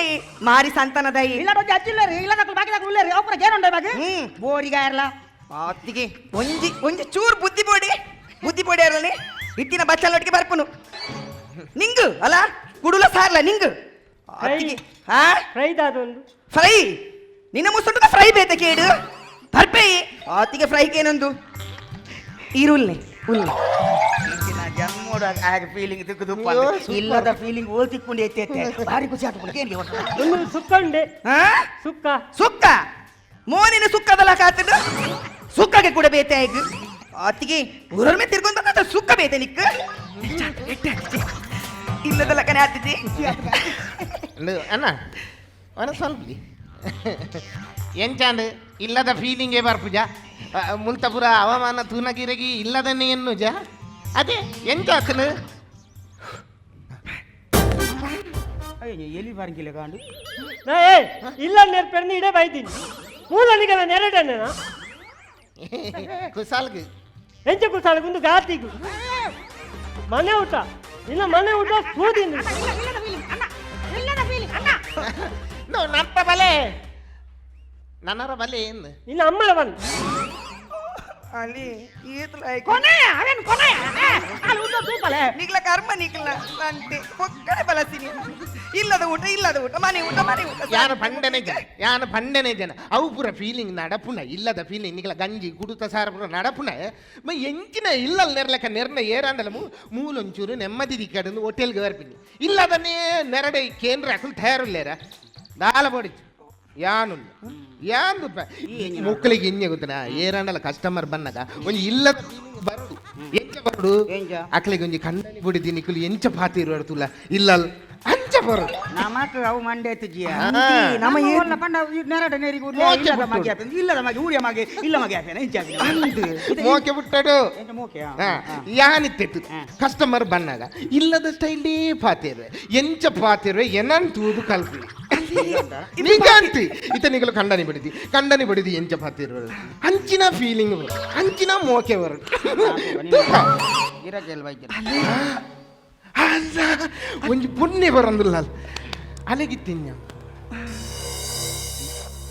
ಮಾರಿ ಸಂತಾನದಾಯಿ ಇಲ್ಲ ಒಂಜಿ ಅಜ್ಜಿಲ್ಲ ರೀ ಇಲ್ಲದಕ್ಕೂ ಬಾಕಿ ಉಳ್ಳೇರಿ ಅವು ಗೇನುಂಡ ಬಾಗಿ ಬೋರಿಗ ಇರಲ್ಲ ಆತಿಗೆ ಒಂಜಿ ಒಂಜಿ ಚೂರ್ ಬುದ್ಧಿ ಬೋಡಿ ಬುದ್ಧಿ ಬೋಡಿ ಅರಲ್ಲಿ ಇತ್ತಿನ ಬಚ್ಚಲ್ನೊಟ್ಟಿಗೆ ಬರ್ಪುನು ನಿಂಗು ಅಲ್ಲ ಕುಡುಲ ಸಾರ್ಲ ನಿಂಗು ಆತಿಗೆ ಹಾ ಫ್ರೈ ದಾದೊಂದು ಫ್ರೈ ನಿನ್ನ ಮುಸುಂಟು ಫ್ರೈ ಬೇತ ಕೇಡು ಬರ್ಪೇ ಆತಿಗೆ ಫ್ರೈಗೇನೊಂದು ಈರುಳ್ಳಿ ಉಳ್ಳಿ ಇಂಚಿನ ಜನ್ಮೋಡ ಆಗ ಫೀಲಿಂಗ್ ತಿಕ್ಕುದು ಇಲ್ಲದ ಫೀಲಿಂಗ್ ಓಲ್ ತಿಕ್ಕೊಂಡು ಎತ್ತಿ ಎತ್ತೆ ಭಾರಿ ಖುಷಿ ಆತು ಏನ್ಗೆ ಒಂದು ಸುಕ್ಕ ಉಂಡೆ ಹಾ ಸುಕ್ಕ ಸುಕ್ಕ ಮೋನಿನ ಸುಕ್ಕದಲ್ಲ ಕಾತದು ಸುಕ್ಕಗೆ ಕೂಡ ಬೇತೆ ಆಯ್ತು ಆತಿಗೆ ಊರೊಮ್ಮೆ ತಿರ್ಗೊಂಡ ಸುಕ್ಕ ಬೇತೆ ನಿಕ್ಕ ಇಲ್ಲದಲ್ಲ ಕನೆ ಆತಿದ್ದಿ ಅಣ್ಣ ಒಣ ಸ್ವಲ್ಪ ಎಂಚಾಂಡ್ ಇಲ್ಲದ ಫೀಲಿಂಗೇ ಬರ್ಪುಜ ಮುಲ್ತಪುರ ಹವಾಮಾನ ತೂನಗಿರಗಿ ಇಲ್ಲದನ್ನೇ ಎನ್ನುಜ ಅದೇ ಎಂಚಾತನು ಅಯ್ಯೋ ಎಲ್ಲಿ ಬಾರಂಗಿಲ್ಲ ಕಾಂಡು ನಾ ಏ ಇಲ್ಲ ನೆರ್ಪೆರ್ನ ಇಡೇ ಬೈತೀನಿ ಮೂಲನಿಗೆ ನಾನು ಎರಡನೇನಾ ಕುಸಾಲ್ಗೆ ಎಂಚ ಕುಸಾಲ ಒಂದು ಗಾತಿಗು ಮನೆ ಊಟ ನಿನ್ನ ಮನೆ ಊಟ ಸೂದಿಂದು ಇಲ್ಲದ ಫೀಲಿಂಗ್ ಅಣ್ಣ ಇಲ್ಲದ ಫೀಲಿಂಗ್ ಅಣ್ಣ ನೋ ನಪ್ಪ ಬಲೆ ನನ್ನರ ಬಲೆ ಏನು ನಿನ್ನ ಅಮ್ಮನ ಬಂದು ಅಲ್ಲಿ ಈತಲ ಕೊನೆ ಅವೇನು ಕೊನೆ ಅಲ್ಲಿ ಉದ್ದ ತೂಪಲೆ ನಿಗ್ಲ ಕರ್ಮ ನಿಗ್ಲ ಅಂತೆ ಒಕ್ಕಡೆ ಬಲಸಿನಿ ಇಲ್ಲದ ಊಟ ಇಲ್ಲದ ಊಟ ಮನೆ ಊಟ ಮನೆ ಊಟ ಯಾನ ಪಂಡನೆ ಜನ ಯಾನ ಪಂಡನೆ ಜನ ಅವು ಪೂರ ಫೀಲಿಂಗ್ ನಡಪುನ ಇಲ್ಲದ ಫೀಲಿಂಗ್ ನಿಗಲ ಗಂಜಿ ಕುಡುತ ಸಾರ ಪೂರ ನಡಪುನ ಮ ಎಂಚಿನ ಇಲ್ಲಲ್ ನೆರ್ಲಕ ನೆರ್ನ ಏರಾಂಡಲ ಮೂಲೊಂಚೂರು ನೆಮ್ಮದಿ ದಿಕ್ಕಡನ್ನು ಹೋಟೆಲ್ಗೆ ಬರ್ಪಿನಿ ಇಲ್ಲದನ್ನೇ ನೆರಡೆ ಕೇಂದ್ರ ಅಕುಲ್ ತಯಾರುಲ್ಲೇರ ದಾಲ ಬಡಿಚು ಯಾನುಲ್ಲ ಯಾನ್ ಮುಕ್ಕಳಿಗೆ ಇಂಜೆ ಗೊತ್ತನ ಏರಾಂಡಲ ಕಸ್ಟಮರ್ ಬನ್ನಗ ಒಂಜಿ ಇಲ್ಲ ಬರಡು ಎಂಚ ಬರಡು ಎಂಚ? ಅಕ್ಲಿಗೆ ಒಂಜಿ ಕಂಡನಿ ಬುಡಿದಿ ನಿಕುಲು ಎಂಚ ಪಾತಿರು ತುಲ ಇಲ್ಲಲ್ ಅಂಚ ಬರಡು ನಮಕ್ ಅವು ಮಂಡೆ ಜಿಯ ನಮ್ಮ ನಮ್ಮ ಪಂಡ ನೆರಡ ನೆರಿಗೆ ಮೋಕೆ ಇಲ್ಲದ ಬಿಟ್ಟುಡು. ಮಗಿ ಆಪೇನ ಇಲ್ಲದ ಮಗಿ ಊರಿಯ ಮಗಿ ಇಲ್ಲ ಮಗಿ ಆಪೇನ ಇಂಚ ಆಪೇನ ಮೋಕೆ ಬಿಟ್ಟಡು ಎಂಚ ಮೋಕೆ ಯಾನಿತ್ತೆತ್ತು ಕಸ್ಟಮರ್ ಬನ್ನಾಗ ಇಲ್ಲದ ಸ್ಟೈಲೇ ಪಾತಿರ್ವೆ ಎಂಚ ಪಾತಿರ್ವೆ ಏನನ್ ತೂದು ಕಲ್ಪಿ ನಿಗಂತಿ ಇತನಿಗಳು ಕಂಡನಿ ಬಿಡಿದಿ ಕಂಡನಿ ಬಿಡಿದಿ ಎಂಚ ಪಾತಿರ್ವೆ ಅಂಚಿನ ಫೀಲಿಂಗ್ ಅಂಚಿನ ಮೋಕೆ ಬರು ಗಿರಕೆಲ್ ಬೈಕಿಲ್ಲ ಅಲ್ಲ ಒಂಜಿ ಪುಣ್ಯ ಬರಂದಿಲ್ಲ ಅಲೆಗಿತ್ತಿನ್ಯ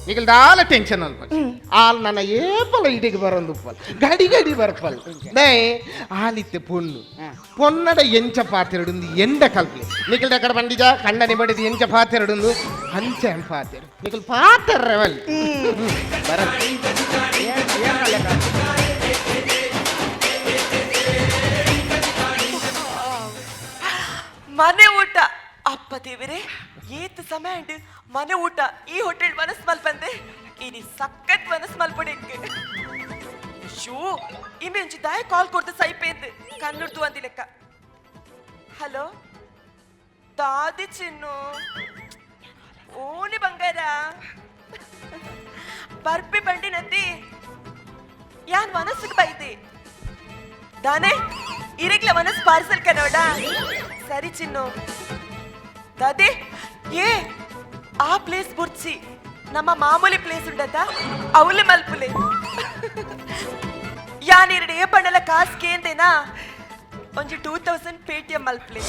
ನಿಗಲ್ ದಾಲ ಟೆನ್ಷನ್ ಅಲ್ಪ ಆಲ್ ನನ್ನ ಏಪಲ ಇಡಿಗೆ ಬರಂದು ಉಪ್ಪಲ್ ಗಡಿ ಗಡಿ ಬರ್ಪಲ್ ನೇ ಆಲಿತ್ತೆ ಪೊಣ್ಣು ಪೊನ್ನಡ ಎಂಚ ಪಾತಿರಡುಂದು ಎಂಡ ಕಲ್ಪಿ ನಿಖಲ್ ಕಡೆ ಬಂಡಿಜ ಕಂಡನಿ ಬಡಿದು ಎಂಚ ಪಾತಿರಡುಂದು ಅಂಚ ಪಾತಿರು ನಿಖಲ್ ಪಾತಿರ್ರವಲ್ ಬರ ಮನೆ ಊಟ ಅಪ್ಪ ದೇವರೇ ಏತ್ ಸಮಯ ಉಂಟು ಮನೆ ಊಟ ಈ ಹೋಟೆಲ್ ಮನಸ್ ಮಲ್ಪಂದೆ ಇನಿ ಸಖತ್ ಮನಸ್ ಮಲ್ಪಡೆಂಕ್ ಶೂ ಇಮೆ ಒಂಜಿ ದಾಯ ಕಾಲ್ ಕೊಡ್ತು ಸೈಪೇಂದು ಕಣ್ಣುಡ್ದು ಅಂದಿ ಲೆಕ್ಕ ಹಲೋ ದಾದಿ ಚಿನ್ನು ಓಲಿ ಬಂಗಾರ ಬರ್ಪಿ ಬಂಡಿನಂದಿ ಯಾನ್ ಮನಸ್ಸಿಗೆ ಬೈದಿ ದಾನೆ ಇರಿಗ್ಲ ಮನಸ್ ಪಾರ್ಸಲ್ ಕನೋಡ ಸರಿ ಚಿನ್ನು ದಾದಿ ಏ ಆ ಪ್ಲೇಸ್ ಬುರ್ಚಿ ನಮ್ಮ ಮಾಮೂಲಿ ಪ್ಲೇಸ್ ಉಂಡತ ಅವಲೆ ಮಲ್ಪುಲೆ ಯಾನ್ ಎರಡು ಏ ಬಣ್ಣಲ ಕಾಸ್ ಕೇಂದೇನಾ ಒಂಜಿ 2000 ಪೇಟಿಎಂ ಮಲ್ಪುಲೆ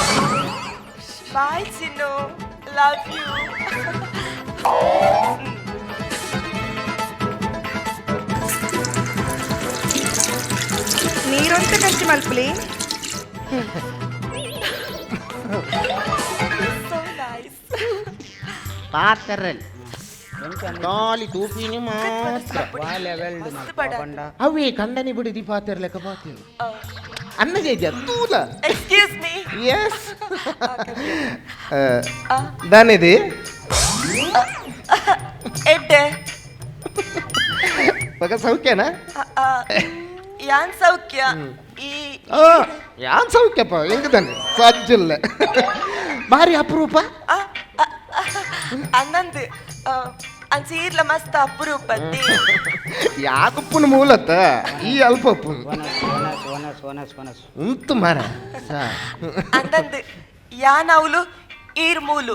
ಬಾಯ್ ಚಿನ್ನು ಲವ್ you ನೀರೊಂತ ಖರ್ಚು ಮಲ್ಪಲಿ ಸೋ ನೈಸ್ ಪಾತರಲ್ಲಿ ಗಾಲಿ ತೂಪಿನಿ ಮಾತ್ರ ಅವೇ ಕಂಡನಿ ಬಿಡಿದಿ ಪಾತಿರ್ಲೆಕ್ಕ ಪಾತಿರು ಅನ್ನ ಜೇಜ ತೂಲ excuse me S ದಾನಿದಿ ಎಡ್ಡೆ ಮಗ ಸೌಖ್ಯನಾ ಯಾನ್ ಸೌಖ್ಯ ಈ ಯಾನ್ ಸೌಖ್ಯಪ್ಪ ಹೆಂಗದಾನೆ ಸಜ್ಜಿಲ್ಲ ಭಾರಿ ಅಪರೂಪ ಅನ್ನಂದು ಅಂಚೀರ್ಲ ಮಸ್ತ್ ಅಪರೂಪತಿ ಯಾಕಪ್ಪನ ಮೂಲತ್ತ ಈ ಅಲ್ಪ ಉಪ್ಪುನ ಒನಸ್ ಒನಸ್ ಒನಸ್ ಒನಸ್ ಉಂತು ಮರ ಅಂದಂದು ಯಾನವ್ಲು ಈರ್ ಮೂಲು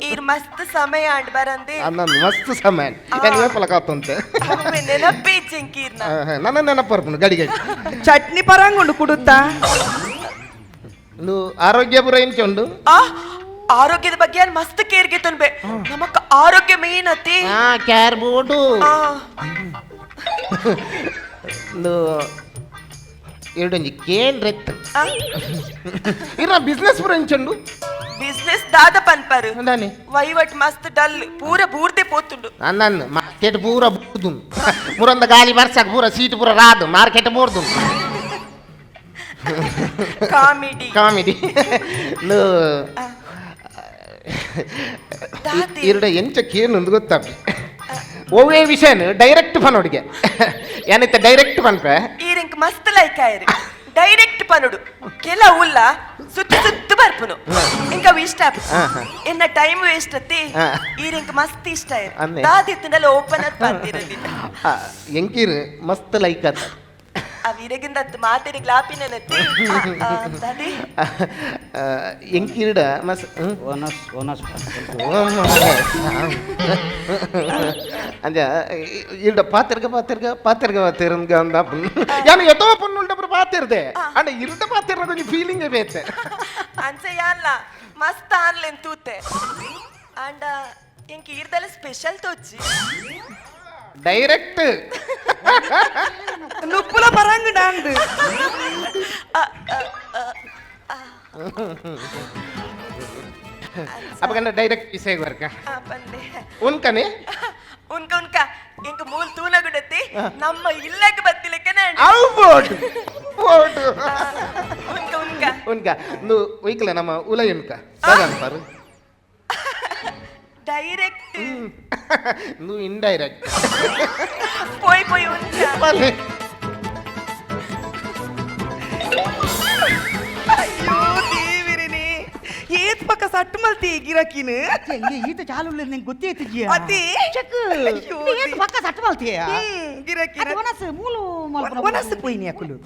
ಈರ್ ಮಸ್ತ್ ಸಮಯ ಅಂಡ್ ಬರಂದೆ. ನನ್ನ ಮಸ್ತ್ ಸಮಯ ನಾನು ವೇಪಲ ಕಾತಂತೆ. ನೆನಪೇ ಚೆಂಕೀರ್ನ. ನನ್ನ ನೆನಪರ್ಪುನು ಗಡಿ ಗಡಿ. ಚಟ್ನಿ ಪರಂಗುಂಡು ಕುಡುತ್ತಾ. ಒಂದು ಆರೋಗ್ಯ ಪುರ ಇಂಚ ಉಂಡು. ಆ ಆರೋಗ್ಯದ ಬಗ್ಗೆ ಯಾನ್ ಮಸ್ತ್ ಕೇರ್ಗೆ ತೊನ್ಬೆ, ನಮಕ್ ಆರೋಗ್ಯ ಮೇನ್ ಅತಿ. ಕ್ಯಾರ್ ಬೋರ್ಡು. ಒಂದು ಎರಡೊಂಜಿ ಕೇನ್ ರೆತ್. ಇರ ಬಿಸ್ನೆಸ್ ಪುರ ಇಂಚುಂಡು. ಬಿಸ್ನೆಸ್ ದಾದ ಪನ್ಪರು. ದಾನೆ? ವೈವಟ್ ಮಸ್ತ್ ಡಲ್, ಪೂರ ಬೂರ್ದೆ ಪೋತುಂಡು. ನನ್ನ ಮಾರ್ಕೆಟ್ ಪೂರ ಬೂರ್ದು, ಮುರಂದ ಗಾಲಿ ಬರ್ಸಕ್ ಪೂರ ಸೀಟ್ ಪೂರ ರಾದು, ಮಾರ್ಕೆಟ್ ಬೋರ್ದು. ಕಾಮಿಡಿ. ಕಾಮಿಡಿ. ದಾದಿ. ಇರಡ ಎಂಚ ಕೇನು ಗೊತ್ತಾಪಿ ಒವ್ವೇ ವಿಷಯನ ಡೈರೆಕ್ಟ್ ಪನೋಡಿಗೆ ಏನಿತ್ತ ಡೈರೆಕ್ಟ್ ಪನ್ಪೆ. ಈರಿಂಕ್ ಮಸ್ತ್ ಲೈಕ್ ಆಯ್ರಿ, ಡೈರೆಕ್ಟ್ ಪನುಡು. ಕೆಲ ಉಲ್ಲ ಸುತ್ತು ಸುತ್ತು ಬರ್ಪುನು, ಇಂಕ ಅವು ಇಷ್ಟ ಆಪು. ಎನ್ನ ಟೈಮ್ ವೇಸ್ಟ್ ಅತ್ತಿ. ಈರಿಂಕ್ ಮಸ್ತ್ ಇಷ್ಟ ಆಯ್ರಿ. ಅಂದೆ. ದಾದಿತ್ತುಂಡಲ ಓಪನ್ ಅತ್ ಪಾತಿರಲ್ಲಿ. ಎಂಕೀರ್ ಮಸ್ತ್ ಲೈಕ್ ಆತ. ಅವ್ ಇರಗಿಂದ ಮಾತಿರಿ ಗ್ಲಾಪಿನತ್ತಿ ದಾದಿ. ಎಂಕೀರ್ಡ ಮಸ್ ಓನಸ್ ಓನಸ್. ಅಂಜ ಇಲ್ಡ ಪಾತಿರ್ಗ ಪಾತಿರ್ಗ ಪಾತಿರ್ಗ ಪಾತಿರ್ಗ ಅಂದ ಯಾನು ಎತೋ ಪೊಣ್ಣುಲ್ಡಬ್ರು ಪಾತಿರ್ದೆ ಅಂಡ ಇರ್ಡ ಪಾತಿರ್ನ ಕೊಂಚ ಫೀಲಿಂಗ್ ಬೇತೆ. ಅಂಚೆ ಯಾನ್ಲ ಮಸ್ತ್ ಆನ್ಲೆನ್ ತೂತೆ ಅಂಡ ಎಂಕ್ ಈರ್ದಲ ಸ್ಪೆಷಲ್ ತೋಚಿ. ಡೈರೆಕ್ಟ್. ನುಪ್ಪುಲ ಪರಂಗುಂಡು ಅಂದು. ಅಪಗಂಡ ಡೈರೆಕ್ಟ್ ವಿಷಯ ಬರ್ಕ. ಬಂದೆ. ಉನ್ಕನೆ. ಉನ್ಕ ಉನ್ಕ, ಇಂಕ ಮೂಲ್ ತೂನಗುಡತಿ ನಮ್ಮ ಇಲ್ಲಗ್ ಬತ್ತಿಲೆಕ್ಕನೆ. ಅವು ಬೋಟ್ ಬೋಟ್. ಉನ್ಕ ಉನ್ಕ. ಉನ್ಕ ನು ಒಯ್ಕಲ ನಮ್ಮ ಉಲೈ ಉನ್ಕ ದಾದನ್ ಪಾರು. ಡೈರೆಕ್ಟ್. ನು ಇಂಡೈರೆಕ್ಟ್. ಪೋಯ್ ಪೋಯ್ ಉನ್ಕ. ಬಲೆ. ಅಯ್ಯೋ ದೇವಿರಿನಿ, ಏತ್ ಪಕ್ಕ ಸಟ್ಟು ಮಲ್ತಿ ಗಿರಕಿನ. ಈತ ಚಾಲು ನಿಂಗೆ ಗೊತ್ತೇ ಇತ್ತಿದ್ಯಾ? ಅತಿ. ಚೆಕ್. ಅಯ್ಯೋ. ಏತ್ ಪಕ್ಕ ಸಟ್ಟು ಮಲ್ತೀಯ? ಗಿರಕಿನ. ಅದು ಒನಸ್ ಮೂಲು ಮಲ್ಪುನ. ಒನಸ್ ಪೋಯಿನಿ ಅಕುಲು.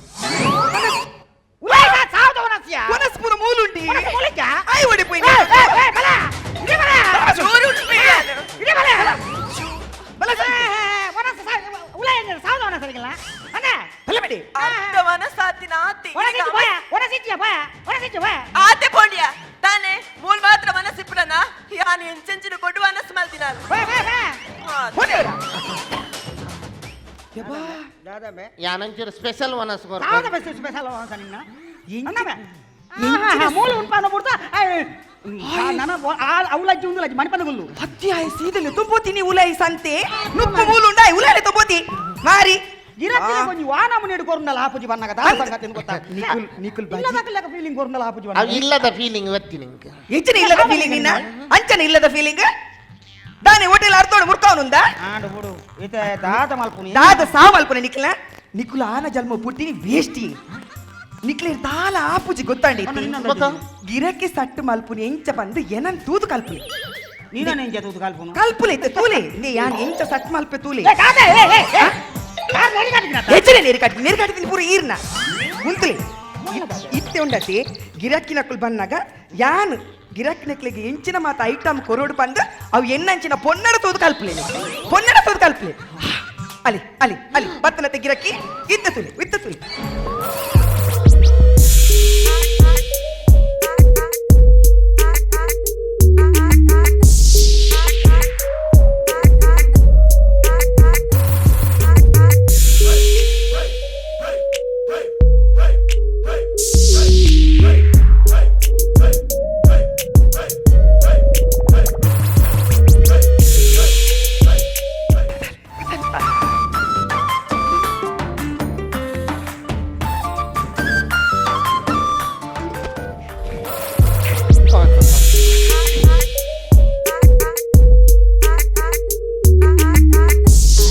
ಉಲಾಯ ಸಾವ್ದ ಒನಸ್ಯಾ. ಒನಸ್ ಪೂರ ಮೂಲುಂಡಿ. ಒನಸ್ ಮೂಲಕ? ಆಯ್ ಒಡೆ ಪೋಯಿನಿ. ಏ, ಏ, ಬಲ ಇದೇ ಬಲ. ಜೋರು ಉಂಟು. ಇದೇ ಬಲ. ಬಲ. ಏ, ಏ, ಒನಸ್ ಉಲಾಯ ಸಾವ್ದ ಒನಸ್ ಅರಿಗಿಲ್ಲ ಅಣ್ಣ. ಬಲಬೇಡಿ. ಅರ್ಧ ಮನಸ್ಸಾತಿನ ಆತಿ. ಒನಸ್ ಬಾಯ, ಒನಸ್ ಇಚ್ಚಿಯ ಬಾಯ, ಒನಸ್ ಇಚ್ಚ ಬಾಯ. ಆತೆ ಪೋಂಡಿಯ ತಾನೆ ಮೂಲ್ ಮಾತ್ರ ಮನಸ್ಸಿಪ್ಪುಡನ ಯಾನ್ ಎಂಚೆಂಚಿನ ಕೊಡು ಮನಸ್ಸು ಮಲ್ತಿನ. ಬಾಯ ಬಾಯ ಬಾಯ. ಯಾನಂಚೂರು ಸ್ಪೆಷಲ್ ಒನಸ್. ಸಾವ್ದ ಬೆಸ್ಟ್ ಸ್ಪೆಷಲ್ ಒನಸ ನಿನ್ನ ಅಣ್ಣ. ಮೂಲು ಉಂಪಾನ ಬಿಡ್ತಾ ನನ್ನ ಅವಲಜ್ಜಿ ಉಂದುಲಜ್ಜಿ ಮಣಿಪಂದಗುಲ್ಲು. ಅತ್ತಿ ಆಯ್ ಸೀದಲು ತುಂಬೋತಿ ಉಲಾಯಿ ಸಂತೆ ನುಪ್ಪು ಮೂಲುಂಡ ಉಲಾಲೆ ತೊಬೋತಿ ಮಾರಿ. ಗಿರಕ್ಕಿನ ಕೊಂಚ ವಾನ ಮುನ್ನೇಡು ಕೊರುಂಡಲ ಆಪುಜಿ ಬನ್ನಗ ದಾದ ಸಂಗತಿ ಗೊತ್ತಾ? ನಿಕುಲ್ ನಿಕುಲ್ ಬಾಜಿ. ಇಲ್ಲದಕ್ಲೆಕ್ಕ ಫೀಲಿಂಗ್ ಕೊರುಂಡಲ ಆಪುಜಿ ಅವು ಬನ್ನಗ. ಇಲ್ಲದ ಫೀಲಿಂಗ್ ಒತ್ತಿ ನಿಂಗೆ. ಎಂಚನ ಇಲ್ಲದ ಫೀಲಿಂಗ್ ನಿನ್ನ? ಅಂಚನ ಇಲ್ಲದ ಫೀಲಿಂಗ್ ದಾನೆ ಹೋಟೆಲ್ ಅರ್ಥೋಡು ಮುರ್ಕವನುಂದ. ಆಂಡು ಬಿಡು, ಇತ ದಾದ ಮಲ್ಪುನಿ. ದಾದ ಸಾವು ಮಲ್ಪುನೆ ನಿಕ್ಲ. ನಿಕುಲ ಆನ ಜನ್ಮ ಪುಟ್ಟಿನಿ ವೇಸ್ಟಿ ನಿಕ್ಲೆ ತಾಲ ಆಪುಜಿ ಗೊತ್ತಾಂಡಿ. ಗಿರಕ್ಕೆ ಸಟ್ಟು ಮಲ್ಪುನಿ ಎಂಚ ಬಂದು ಏನನ್ ತೂದು ಕಲ್ಪುನಿ. ನೀನ ಎಂಚ ತೂದು ಕಲ್ಪುನು? ಕಲ್ಪುಲೆ ಇತ್ತೆ ತೂಲೆ ನೀ ಯಾನ್ ಎಂಚ ಸಟ್ ಮಲ್ಪೆ ತೂಲೆ. ಏ ಕಾದೆ, ಏ ಏ ಏ ಕಾರ್ ನೆರಿ ಕಟ್ಟಿದ್ನ. ಹೆಚ್ಚಿನ ನೀರು ಕಟ್ಟಿ ನೀರು ಕಟ್ಟಿದ್ದೀನಿ ಪೂರ ಈರ್ನ ಉಂತುಲೆ ಇತ್ತೆ ಉಂಡತಿ. ಗಿರಕ್ಕಿನಕ್ಕುಲ್ ಬಂದಾಗ ಯಾನ್ ಗಿರಕ್ಕಿನಕ್ಲಿಗೆ ಎಂಚಿನ ಮಾತ ಐಟಮ್ ಕೊರೋಡು ಬಂದು ಅವು ಎನ್ನಂಚಿನ ಪೊನ್ನಡ ತೂದು ಕಲ್ಪಲೆ, ಪೊನ್ನಡ ತೂದು ಕಲ್ಪಲೆ. ಅಲ್ಲಿ ಅಲ್ಲಿ ಅಲ್ಲಿ ಬತ್ತನತೆ ಗಿರಕ್ಕಿ ಇತ್ತ ತುಲಿ ಇತ್ತ ತುಲಿ.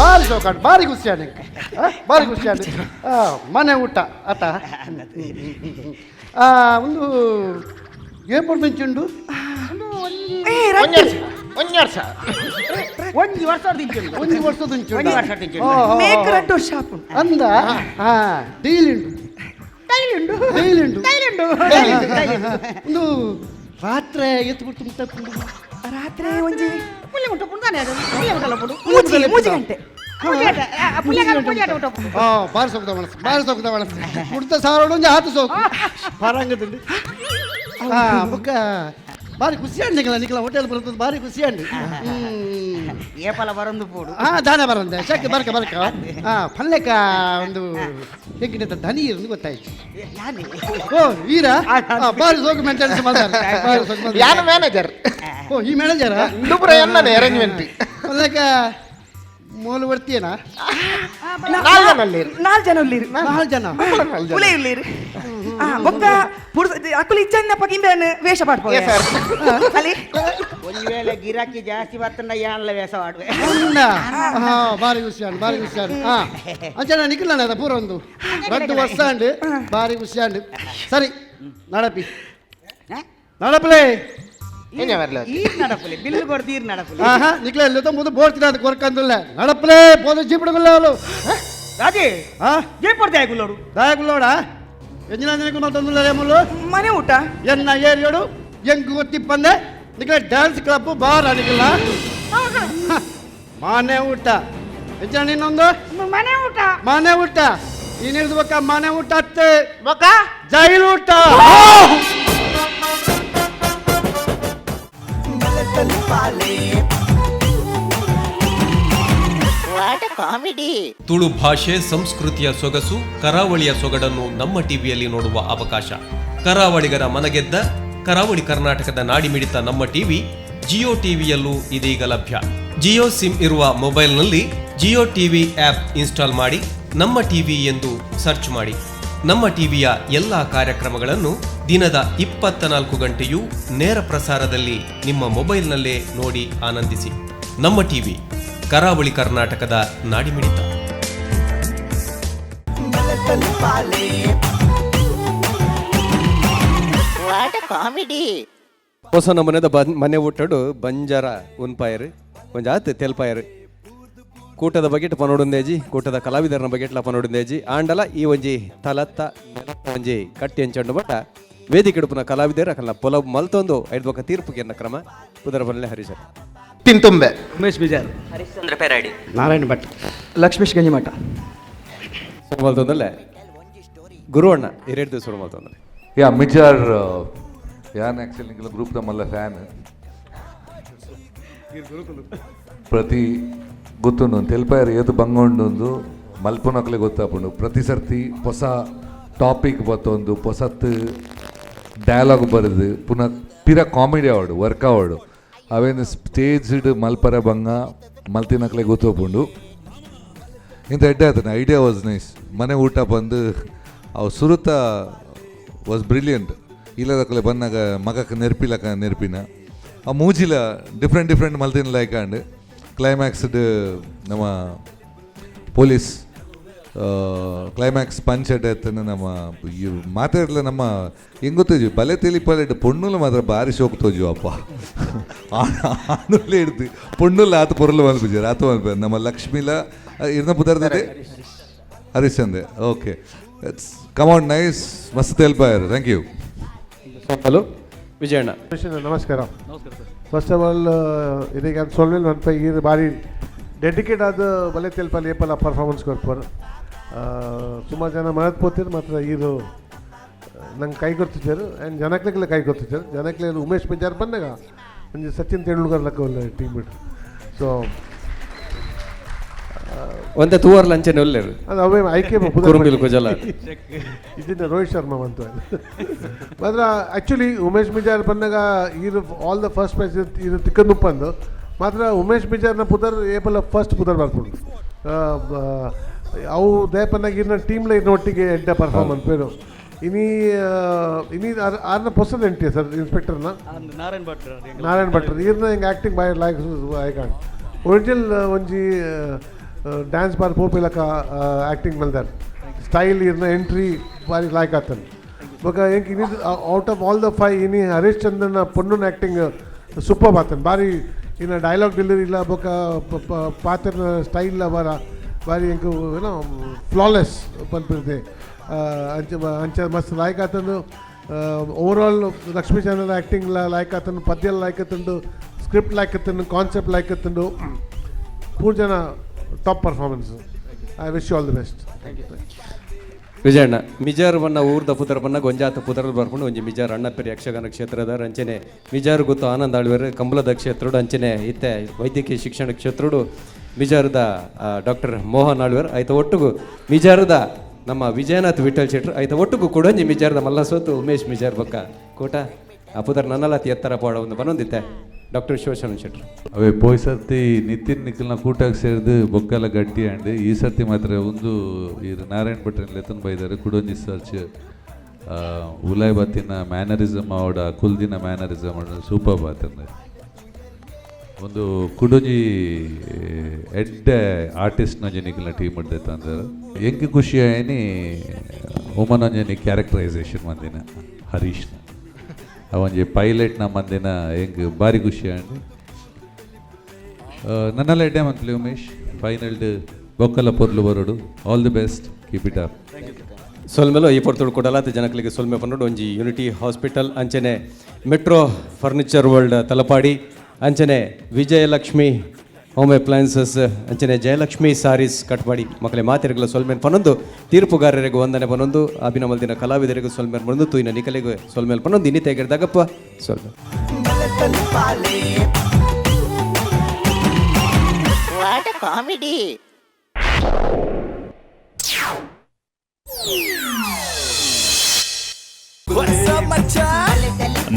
ಬಾರಿ ಸೋಕಾಡು, ಬಾರಿ ಖುಷಿ ಆಂಡ್, ಬಾರಿ ಖುಷಿ ಆಂಡ್. ಮನೆ ಊಟ ಆತ. ಒಂದು ಏಪುಡು ಮಿಂಚುಂಡು. ಏ ರಟ್ಟಿ. ಒಂಜಿ ವರ್ಷ. ಒಂಜಿ ವರ್ಷ ತಿಂಚುಂಡು. ಒಂಜಿ ವರ್ಷದ. ಒಂಜಿ ವರ್ಷ ತಿಂಚುಂಡು. ಮೇಕ್ ರಡ್ಡು ವರ್ಷ ಆಪುಂಡು. ಅಂದ ಹಾ ಡೀಲ್ ಉಂಡು. ಡೈಲಿ ಉಂಡು. ಡೈಲಿ ಉಂಡು. ಡೈಲಿ ಉಂಡು. ಒಂದು ರಾತ್ರೆ ಎತ್ತು ಬಿಡ್ತು ಮುಟ್ಟ. ರಾತ್ರಿ ಒಂಜಿ ಪುಲ್ಯ ಮುಟ್ಟ ಪುಂದಾನೆ ಅದು ಪುಲ್ಯ ಮುಟ್ಟಲ್ಲ ಪುಡು. ಮೂಜಿ ಮೂಜಿ ಗಂಟೆ. ಪೂಜೆ ಆಟ, ಆ, ಪುಲ್ಯ ಕಾಲ ಪೂಜೆ ಆಟ ಉಂಟು. ಆ ಬಾರಿ ಸೋಕುದ ಮನಸ್ಸು, ಬಾರಿ ಸೋಕುದ ಮನಸ್ಸು. ಕುಡ್ತ ಸಾರೋಡು ಒಂಜಿ ಆತು ಸೋಕು ಪರಂಗದುಂಡು. ಆ ಬೊಕ್ಕ ಬಾರಿ ಖುಷಿ ಅಂಡ್ ನಿಕಲ ನಿಕಲ ಹೋಟೆಲ್ ಬರ್ತದೆ, ಬಾರಿ ಖುಷಿ ಅಂಡ್. ಏಪಲ ಬರೊಂದು ಪೋಡು. ಹಾ, ದಾನ ಬರಂದೆ ಶಕ್ ಬರ್ಕ ಬರ್ಕ. ಹಾ, ಪಲ್ಲೆಕ ಒಂದು ಹೆಗ್ಗಿನ ದನಿ ಇರೋದು ಗೊತ್ತಾಯ್ತು. ಯಾನೆ? ಓ ಈರ. ಆ, ಬಾರಿ ಸೋಕು ಮೇಂಟೆನೆನ್ಸ್ ಮಾಡ್ತಾರೆ, ಬಾರಿ ಸೋಕು ಮಾಡ್ತಾರೆ. ಯಾನ ಮ್ಯಾನೇಜರ್. ಓ, ಈ ಮ್ಯಾನೇಜರ್. ಇಂದು ಪೂರ ಎನ್ನನೆ ಅರೇಂಜ್ಮೆಂಟ್. ಪಲ್ಲೆಕ ಮೂಲು ಬರ್ತೀಯನಾ? ನಾಲ್ ಜನ ಉಳ್ಳೇರು. ನಾಲ್ ಜನ ಉಳ್ಳೇರು. ನಾಲ್ಕು ಜನ. ಉಲೆ ಉಳ್ಳೇರು. ಆ, ಬೊಕ್ಕ ಪುರುಷ ಅಕುಲು ಇಚ್ಚನ್ನಪ್ಪ ಗಿಂಬೆನ್ ವೇಷ ಪಾಡ್ಪೋ. Yes, sir. ಅಲ್ಲಿ ಒಂಜಿ ವೇಳೆ ಗಿರಾಕಿ ಜಾಸ್ತಿ ಬರ್ತಂಡ ಯಾನ್ಲ ವೇಷ ಆಡುವೆ. ಉಂಡ? ಹಾ, ಬಾರಿ ಖುಷಿ ಅಂಡ್, ಬಾರಿ ಖುಷಿ ಅಂಡ್. ಹಾ, ಅಂಚನ ನಿಖಿಲ ಅದ ಪೂರ ಒಂದು ರಡ್ಡು ವರ್ಷ ಅಂಡ್, ಬಾರಿ ಖುಷಿ ಅಂಡ್. ಸರಿ, ನಡಪಿ ನಡಪಲೇ. ಏನೇ ಬರ್ಲ? ಈರ್ ನಡಪುಲೆ, ಬಿಲ್ ಕೊಡ್ದು ಈರ್ ನಡಪುಲೆ. ಆಹಾ, ನಿಖಿಲ ಎಲ್ಲ ಮುಂದೆ ಬೋರ್ತಿನ ಅದು ಕೊರ್ಕಂದುಲ್ಲ. ನಡಪಲೇ ಪೋದ ಜೀಪಡುಗುಲ್ಲ ಅವಳು. ರಾಜಿ. ಹಾ. ಜೇಪಡ್ದೆ ಆಗುಲ್ಲೋಡು. ದಾಯಕುಲ್ಲೋಡ ಎಂಜಿನ ಮತ್ತೊಂದುಲ್ಲ ಮುಲ್ಲು. ಮನೆ ಊಟ. ಎನ್ನ ಏರಿಯೋಡು ಎಂಗ್ ಗೊತ್ತಿಪ್ಪಂದೆ ನಿಖಿಲ ಡ್ಯಾನ್ಸ್ ಕ್ಲಬ್ ಬಾರ್ ನಿಖಿಲ ಮನೆ ಊಟ ಎಂಜಿನ ನಿನ್ನೊಂದು ಮನೆ ಊಟ. ಮನೆ ಊಟ ನೀನು ಬೊಕ್ಕ ಮನೆ ಊಟ ಅತ್ತೆ. ಬೊಕ್ಕ ಜೈಲು ಊಟ. ತುಳು ಭಾಷೆ ಸಂಸ್ಕೃತಿಯ ಸೊಗಸು, ಕರಾವಳಿಯ ಸೊಗಡನ್ನು ನಮ್ಮ ಟಿವಿಯಲ್ಲಿ ನೋಡುವ ಅವಕಾಶ. ಕರಾವಳಿಗರ ಮನಗೆದ್ದ ಕರಾವಳಿ ಕರ್ನಾಟಕದ ನಾಡಿಮಿಡಿತ ನಮ್ಮ ಟಿವಿ ಜಿಯೋ ಟಿವಿಯಲ್ಲೂ ಇದೀಗ ಲಭ್ಯ. ಜಿಯೋ ಸಿಮ್ ಇರುವ ಮೊಬೈಲ್ನಲ್ಲಿ ಜಿಯೋ ಟಿವಿ ಆ್ಯಪ್ ಇನ್ಸ್ಟಾಲ್ ಮಾಡಿ ನಮ್ಮ ಟಿವಿ ಎಂದು ಸರ್ಚ್ ಮಾಡಿ. ನಮ್ಮ ಟಿವಿಯ ಎಲ್ಲ ಕಾರ್ಯಕ್ರಮಗಳನ್ನು ದಿನದ 24 ಗಂಟೆಯೂ ನೇರ ಪ್ರಸಾರದಲ್ಲಿ ನಿಮ್ಮ ಮೊಬೈಲ್ನಲ್ಲೇ ನೋಡಿ ಆನಂದಿಸಿ. ನಮ್ಮ ಟಿವಿ, ಕರಾವಳಿ ಕರ್ನಾಟಕದ ನಾಡಿಮಿಡಿತ. ಹೊಸ ನಮೂನೆದ ಬನ್ ಮನೆ ಊಟಡು ಬಂಜಾರ ಉನ್ಪಾಯರು ಒಂಜಾತ್ ತೆಲ್ಪಾಯರು. ಕೂಟದ ಬಗೆಟ್ ಪನೋಡುಂದೇಜಿ, ಕೂಟದ ಕಲಾವಿದರನ ಬಗೆಟ್ಲ ಪನೋಡುಂದೇಜಿ. ಆಂಡಲ ಈ ಒಂಜಿ ತಲತ್ತ ನೆಲತ್ತ ಒಂಜಿ ಕಟ್ಟಿ ಅಂಚಂಡು ಬಟ್ಟ ವೇದಿಕೆ ಉಡುಪುನ ಕಲಾವಿದರ ಅಕಲ್ನ ಪೊಲವು ಮಲ್ತೊಂದು ಐದು ಬೊಕ್ಕ ತೀರ್ಪುಗೆ ಕ್ರಮ ಪುದರ ಬನ್ಲೆ ಹರೀಶರ್. ತಿಂತುಂಬೆ. ಉಮೇಶ್ ಬಿಜಾರ್. ಹರಿಶ್ಚಂದ್ರ ಪೆರಾಡಿ. ನಾರಾಯಣ ಭಟ್. ಲಕ್ಷ್ಮೀಶ್ ಗಂಜಿಮಠ. ಸುರು ಮಲ್ತೊಂದಲ್ಲೇ ಗುರುವಣ್ಣ ಎರಡು ಸುರು ಮಲ್ತೊಂದಲ್ಲ. ಯಾ ಮಿಜಾರ್, ಯಾನ್ ಆ್ಯಕ್ಚುಲಿ ನಿಂಗೆಲ್ಲ ಗ್ರೂಪ್ದ ಮಲ್ಲ ಫ್ಯಾನ್. ಪ್ರತಿ ಗೊತ್ತುಂಡು ತೆಲ್ಪಾಯರ್ ಏತು ಬಂಗೊಂಡು ಮಲ್ಪುನಕ್ಲೆ ಗೊತ್ತಾಪುಂಡು. ಪ್ರತಿ ಸರ್ತಿ ಹೊಸ ಟಾಪಿಕ್ ಬತ್ತೊಂದು ಪೊಸತ್ ಡಯಲಾಗ್ ಬರೆದು ಪುನಃ ಪಿರ ಕಾಮಿಡಿ ಆವಡು, ವರ್ಕ್ ಆವಡು. ಅವೇನು ಸ್ಟೇಜ್ಡ್ ಮಲ್ಪರ ಬಂಗ ಮಲ್ತಿನಕ್ಲೆ ಗೊತ್ತೋಪುಂಡು. ಇಂಥ ಎಡ್ಡೆ ಆತನ ಐಡಿಯಾ ವಾಸ್ ನೈಸ್. ಮನೆ ಊಟ ಬಂದು ಅವು ಸುರುತ ವಾಸ್ ಬ್ರಿಲಿಯಂಟ್. ಇಲ್ಲದಕ್ಕಲೆ ಬಂದಾಗ ಮಗಕ್ಕೆ ನೆರ್ಪಿಲಕ ನೆರ್ಪಿನ ಆ ಮೂಜಿಲ ಡಿಫ್ರೆಂಟ್ ಡಿಫ್ರೆಂಟ್ ಮಲ್ತಿನ ಲೈಕ್ ಅಂಡ್ ಕ್ಲೈಮ್ಯಾಕ್ಸ್ಡ್ ನಮ್ಮ ಪೊಲೀಸ್ ಕ್ಲೈಮ್ಯಾಕ್ಸ್ ಪಂಚ್ ಅಡ್ಡ ನಮ್ಮ ಮಾತಾಡಲ ನಮ್ಮ ಹೆಂಗ್ ಗೊತ್ತೇಜು ಬಲೆ ತೆಲಿಪಲೆಡ್ ಪೊಣ್ಣುಲು ಮಾತ್ರ ಬಾರಿ ಶೋಕ್ ತೋಜು ಅಪ್ಪ. ಆಣುಲೆ ಹಿಡ್ದು ಪೊಣ್ಣುಲ ಆತ ಪೊರ್ಲು ಮಲ್ಪುಜಾರ್ ಆತ ಮಲ್ಪ ನಮ್ಮ ಲಕ್ಷ್ಮೀಲ ಇರ್ನ ಪುದರ್ದದೆ ಹರಿಶ್ಚಂದ್ರೆ. ಓಕೆ, ಕಮ್ ಆನ್, ನೈಸ್, ಮಸ್ತ್ ತೆಲ್ಪಾಯರು. Thank you. Hello Vijayanna. ನಮಸ್ಕಾರ. ಫಸ್ಟ್ ಆಫ್ ಆಲ್ ಇದೀಗ ಸೊಲ್ವೆಲ್ ಮನ್ಪ ಈ ಬಾರಿ ಡೆಡಿಕೇಟ್ ಆದ ಬಲೆ ತೆಲ್ಪಲ್ಲಿ ಏಪಲ ಪರ್ಫಾರ್ಮೆನ್ಸ್ ಕೊರ್ಪರ್. ಸುಮಾರು ಜನ ಮನತ್ ಪೋತಿರು ಮಾತ್ರ ಇದು ನಂಗೆ ಕೈ ಕೊಡ್ತಿದ್ದರು ಆ್ಯಂಡ್ ಜನಕ್ಲೆಗೆಲ್ಲ ಕೈ ಕೊಡ್ತಿದ್ದರು. ಜನಕ್ಲೆ ಉಮೇಶ್ ಪಂಚಾರ್ ಬಂದಾಗ ಒಂಜಿ ಸಚಿನ್ ತೆಂಡೂಲ್ಕರ್ ಲೆಕ್ಕ ಟೀಮ್ ಬಿಟ್ಟು ಸೊ ಒಂದೇ ತೂವರ್ ಲಂಚನೆ ಒಲ್ಲೆರು. ಅದು ಅವೇ ಆಯ್ಕೆ. ಕುರುಂಬಿಲ್ ಕುಜಲ. ಇದನ್ನ ರೋಹಿತ್ ಶರ್ಮಾ ಬಂತು ಮಾತ್ರ. ಆ್ಯಕ್ಚುಲಿ ಉಮೇಶ್ ಮಿಜಾರ್ ಬಂದಾಗ ಇದು ಆಲ್ the first prize ಇದು ತಿಕ್ಕಂದುಪ್ಪಂದು ಮಾತ್ರ. ಉಮೇಶ್ ಮಿಜಾರ್ನ ಪುದರ್ ಏಪಲ ಫಸ್ಟ್ ಪುದರ್ ಬರ್ಪುಂಡು. ಅವು ದಯಪನ್ನಾಗ ಇನ್ನ ಟೀಮ್ಲ ಇನ್ನ ಒಟ್ಟಿಗೆ ಎಡ್ಡೆ ಪರ್ಫಾರ್ಮೆನ್ಸ್ ಪೇರು. ಇನಿ ಇನಿ ಆರ್ನ ಪೊಸದ ಎಂಟಿ ಸರ್ ಇನ್ಸ್ಪೆಕ್ಟರ್ನ. ನಾರಾಯಣ್ ಭಟ್ರು. ನಾರಾಯಣ್ ಭಟ್ರು ಈರ್ನ ಹಿಂಗೆ ಆ್ಯಕ್ಟಿಂಗ್ ಬಾಯ್ ಲೈಕ್ ಐಕಾನ್ ಒರಿಜಿನಲ್ ಒಂಜಿ ಡ್ಯಾನ್ಸ್ ಬಾರ್ ಪೋಪಿಲಕ ಆ್ಯಕ್ಟಿಂಗ್ ಮಲ್ದಾರ್ ಸ್ಟೈಲ್ ಇರ್ನ ಎಂಟ್ರಿ ಬಾರಿ ಲಾಯ್ಕ್ ಆತನ್. ಬೊಕ ಎಂಕ್ ಇನಿ out of all the five ಇನಿ ಹರೀಶ್ ಚಂದ್ರನ ಪೊಣ್ಣುನ ಆ್ಯಕ್ಟಿಂಗ್ ಸೂಪರ್ ಆತನ್ ಬಾರಿ. ಇನ್ನು ಡೈಲಾಗ್ ಡೆಲಿವರಿ ಇಲ್ಲ, ಬೊಕ ಪಾತ್ರನ ಸ್ಟೈಲ್ ಬಾರ ಬಾರಿ ಎಂಕ್ ಏನೋ ಫ್ಲಾಲೆಸ್ ಪನ್ಪಿರ್ದೆ. ಅಂಚ ಅಂಚ ಮಸ್ತ್ ಲಾಯ್ಕ್ ಆತಂದು. ಓವರಾಲ್ ಲಕ್ಷ್ಮೀ ಚಾನಲ್ ಆ್ಯಕ್ಟಿಂಗ್ ಲಾಯ್ಕ್ ಆತಂದು, ಪದ್ಯ ಲಾಯ್ಕ್ ಆತಂಡು, ಸ್ಕ್ರಿಪ್ಟ್ ಲಾಯ್ಕ್ ಆತಂಡು, ಕಾನ್ಸೆಪ್ಟ್ ಲಾಯ್ಕ್ ಆತಂಡು. ಪೂರ್ ಜನ top performance. I wish you all the best. Vijayanna Mijar ಬನ್ನ ಊರ್ದ ಪುದರ್ ಬನ್ನ ಗೊಂಜಾತ ಪುದರ್ ಬರ್ಕೊಂಡು ಒಂಜಿ ಮಿಜಾರ್ ಅಣ್ಣಪ್ಪರಿ ಯಕ್ಷಗಾನ ಕ್ಷೇತ್ರದ ಅಂಚನೆ ಮಿಜಾರು ಗೊತ್ತು ಆನಂದ್ ಆಳ್ವೇರು ಕಂಬಳದ ಕ್ಷೇತ್ರಡು ಅಂಚನೆ ಇತ್ತೆ ವೈದ್ಯಕೀಯ ಶಿಕ್ಷಣ ಕ್ಷೇತ್ರಡು ಮಿಜಾರದ ಡಾಕ್ಟರ್ ಮೋಹನ್ ಆಳ್ವೇರ್ ಆಯ್ತ ಒಟ್ಟುಗು ಮಿಜಾರದ ನಮ್ಮ ವಿಜಯನಾಥ್ ವಿಠಲ್ ಶೆಟ್ರು ಆಯ್ತ ಒಟ್ಟುಗು ಕೊಡೊಂಜಿ ಮಿಜಾರದ ಮಲ್ಲ ಸೋತು ಉಮೇಶ್ ಮಿಜಾರ್ ಬೊಕ್ಕ ಕೋಟ ಆ ಪುದರ್ ನನ್ನಲಾತಿ ಎತ್ತರ ಪೋಡ ಒಂದು ಬನ್ನೊಂದಿತ್ತೆ ಡಾಕ್ಟರ್ ಶಿವಶರಣ ಶೆಟ್ರು. ಅವೇ ಪೋಯ್ ಸರ್ತಿ ನಿತಿನ್ ನಿಖಲ್ನ ಕೂಟಾಗ ಸೇರಿದು ಬೊಕ್ಕೆಲ್ಲ ಗಟ್ಟಿ ಅಂಡ್ ಈ ಸರ್ತಿ ಮಾತ್ರ ಒಂದು ಈ ನಾರಾಯಣ್ ಭಟ್ರನ್ ಲೆತ್ತನ್ ಬೈದಾರೆ. ಕುಡೊಂಜಿ ಸರ್ಚ್ ಉಲಾಯ್ ಬತ್ತಿನ ಮ್ಯಾನರಿಸಮ್ ಅವಡ ಕುಲ್ದಿನ ಮ್ಯಾನರಿಸಮ್ ಸೂಪರ್ ಬಾತಂದೆ. ಒಂದು ಕುಡೊಂಜಿ ಎಡ್ಡೆ ಆರ್ಟಿಸ್ಟ್ ನಂಜಿ ನಿಖಲ್ನ ಟೀಮ್ ಹಿಡ್ದೈತೆ ಎಂಕ್ ಖುಷಿ ಆಯ್ನಿ ಉಮನಂಜನಿ ಕ್ಯಾರೆಕ್ಟರೈಸೇಷನ್ ಮಂದಿನ ಹರೀಶ್ನ ಅವೊಂಜಿ ಪೈಲಟ್ನ ಮಂದಿನ ಎಂಕ್ ಬಾರಿ ಖುಷಿ ಆಂಡ್. ನನ್ನೆಲ್ಲ ಎಡ್ಡೆ ಮಂತ್ಲಿ ಉಮೇಶ್ ಫೈನಲ್ ಬೊಕ್ಕಲ ಪೊರ್ಲು ಬರೋಡು. All the best, keep it up. ಸೊಲ್ಮೆಲು ಈ ಪೊರ್ತುಡು ಕೊಡಲಾತ ಜನಕಲಿಗೆ ಸೊಲ್ಮೆ ಪನ್ನೋಡು. ಒಂಜಿ ಯೂನಿಟಿ ಹಾಸ್ಪಿಟಲ್ ಅಂಚನೆ ಮೆಟ್ರೋ ಫರ್ನಿಚರ್ ವರ್ಲ್ಡ್ ತಲಪಾಡಿ ಅಂಚನೆ ವಿಜಯಲಕ್ಷ್ಮಿ ಹೋಮ್ ಅಪ್ಲಯನ್ಸಸ್ ಅಂಚನೆ ಜಯಲಕ್ಷ್ಮಿ ಸಾರೀಸ್ ಕಟ್ಪಾಡಿ ಮಕ್ಕಳೇ ಮಾತಿರಗಲ ಸೊಲ್ಮೇನ್ ಪನ್ನೊಂದು. ತೀರ್ಪುಗಾರರಿಗೂ ವಂದನೆ ಪನ್ನೊಂದು, ಅಭಿನಮಲ್ದಿನ ಕಲಾವಿದರಿಗೂ ಸೊಲ್ಮೇನ್ ಪನ್ನೊಂದು, ತೂಯಿನ ನಿಕಲಿಗೂ ಸೊಲ್ಮೇಲ್ ಪನ್ನೊಂದು, ಇನ್ನಿತೆಗಿರ್ದಾಗಪ್ಪ ಸೊಲ್ಮೆ. What a comedy!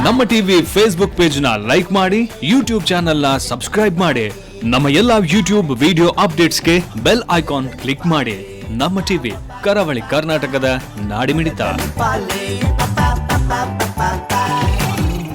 ನಮ್ಮ ಟಿವಿ ಫೇಸ್ಬುಕ್ ಪೇಜ್ ನ ಲೈಕ್ ಮಾಡಿ, ಯೂಟ್ಯೂಬ್ ಚಾನೆಲ್ ನ ಸಬ್ಸ್ಕ್ರೈಬ್ ಮಾಡಿ, ನಮ್ಮ ಎಲ್ಲಾ ಯೂಟ್ಯೂಬ್ ವಿಡಿಯೋ ಅಪ್ಡೇಟ್ಸ್ಗೆ ಬೆಲ್ ಐಕಾನ್ ಕ್ಲಿಕ್ ಮಾಡಿ. ನಮ್ಮ ಟಿವಿ, ಕರಾವಳಿ ಕರ್ನಾಟಕದ ನಾಡಿಮಿಡಿತ. Pa pa pa pa pa.